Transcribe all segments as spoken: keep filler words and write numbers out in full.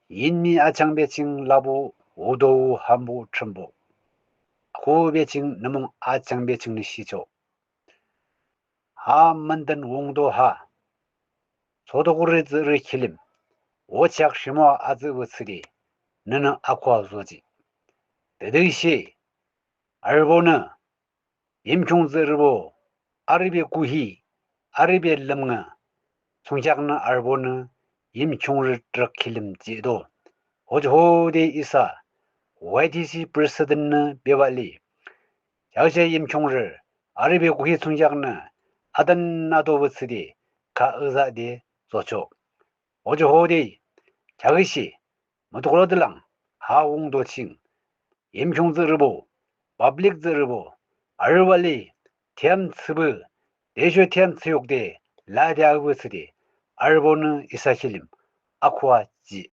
yinmi achangbe ching labuh, wudowu hambuh Thrünpuh, akhuhbe ching nü mung achangbe chingnü shichoh. Ha mündün wungdo ha, sotokurü tsührü kilim, o chak rhimo atsühpü thsüde, nünü akhua zojih. Tütüshe arübonü Yimkhiung tsührübo arübe kuhi, arübe lümnü thsungkheaknü arübonü Yimkhiungrü trük kilim jihdo. Hojihode isa Y T C presidentnü bebah le, kheaküshe Yimkhiungrü arübe kuhi thsungkheaknü aten atopü thsüde khah yüzahde zochoh. Hojihode kheaküshe mutuklode lang ha wungdo ching Yimkhiung tsührübo, public tsührübo arübah le, thiyam thsüpü, tüsho thiyam thsüyukde lade apü thsüde arübonü isa kilim akhua jih.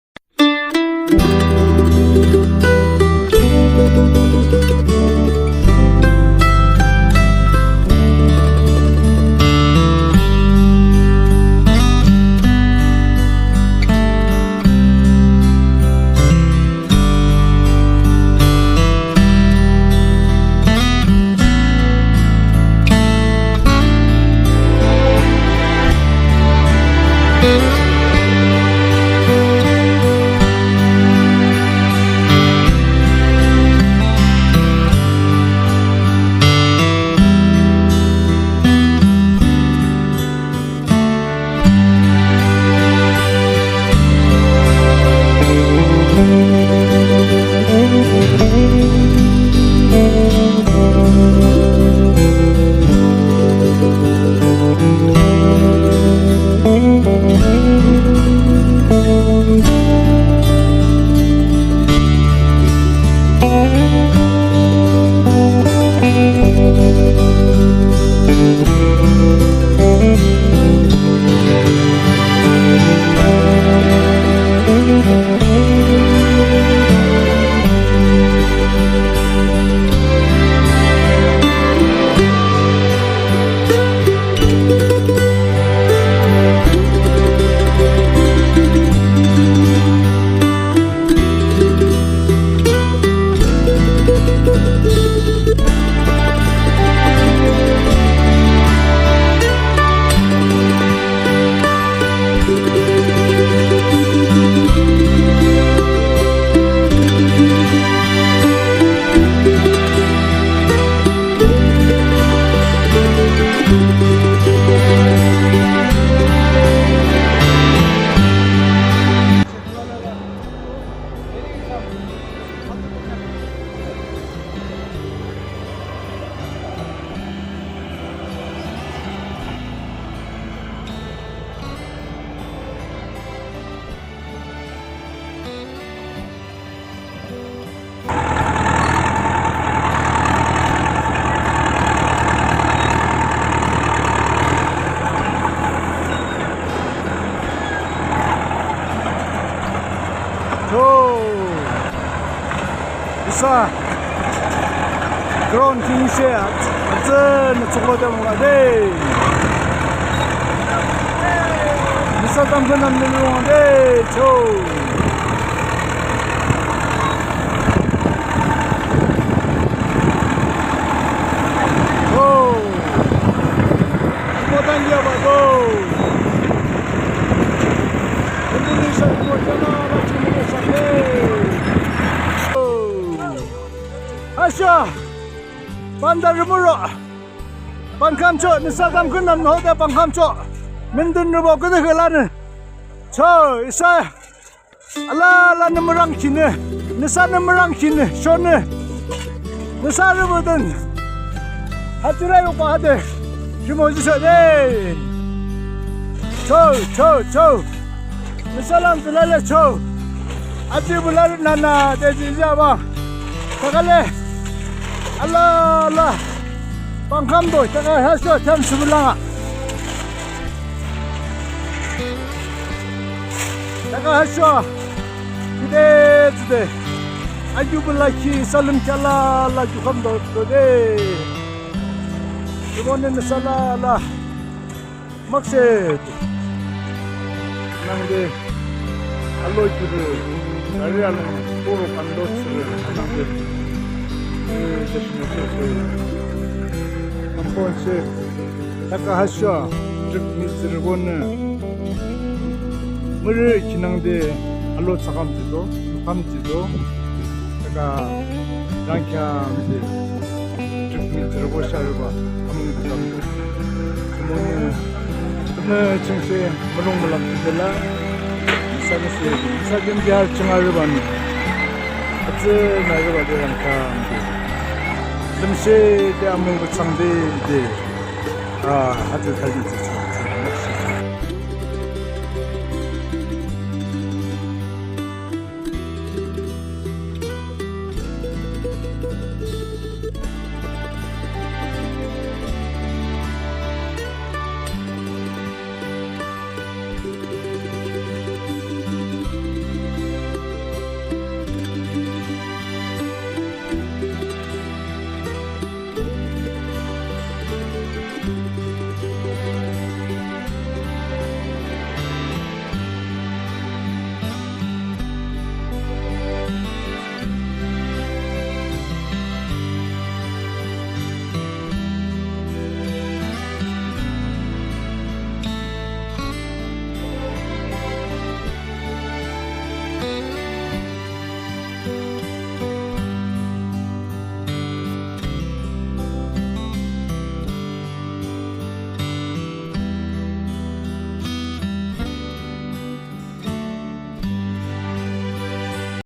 Cho. Isa. Ground kingshe at. Atsünü tsüklote mung ade. Nüsa tamkhüntamnü mung ade. Cho. Oh. Imo tangi aba do. Imo nüsa imo jana la chimo sake. Oh. Asha. Panda rümüro. Pangkamcho, nüsa tamkhüntamnü hode pangkamcho. Mindünrübo küdükhüh lanü. Cho, isa. Alala nü mürangkhinü, nüsanü mürangkhinü, shonü. Nüsa rübüdün. Hachira yukba hade. Shimo jisho de. Cho, cho, cho. Nüsa lang tülale cho. Ati bula nana de jijaba. Takale. Alala. Pangkamdo, taka hasho, tam sibulanga. Taka hasho. Kide, kide. Ayu bula ki salim chala la jukam do, do de. Kimone na sala la. Makse. Nangde. alo kiurü, arü alung, toro kando tsürü, anangde, eh, de shino tsürü. Amponshe, taka hasho, trük mihtsürübonü, mürü kinangde, alo tsakam jihdo, tsakam jihdo, taka, rangkheamde, trük mihtsürübo sharüba, amung tsakam jihdo. Tümüde, tümü chingse mürung mülak tüde la, isa nüshe, isa kümji ha ching arübanü, atsü narübade rangkheamde. Lümshede amung bachangde de, a, atsü thali de.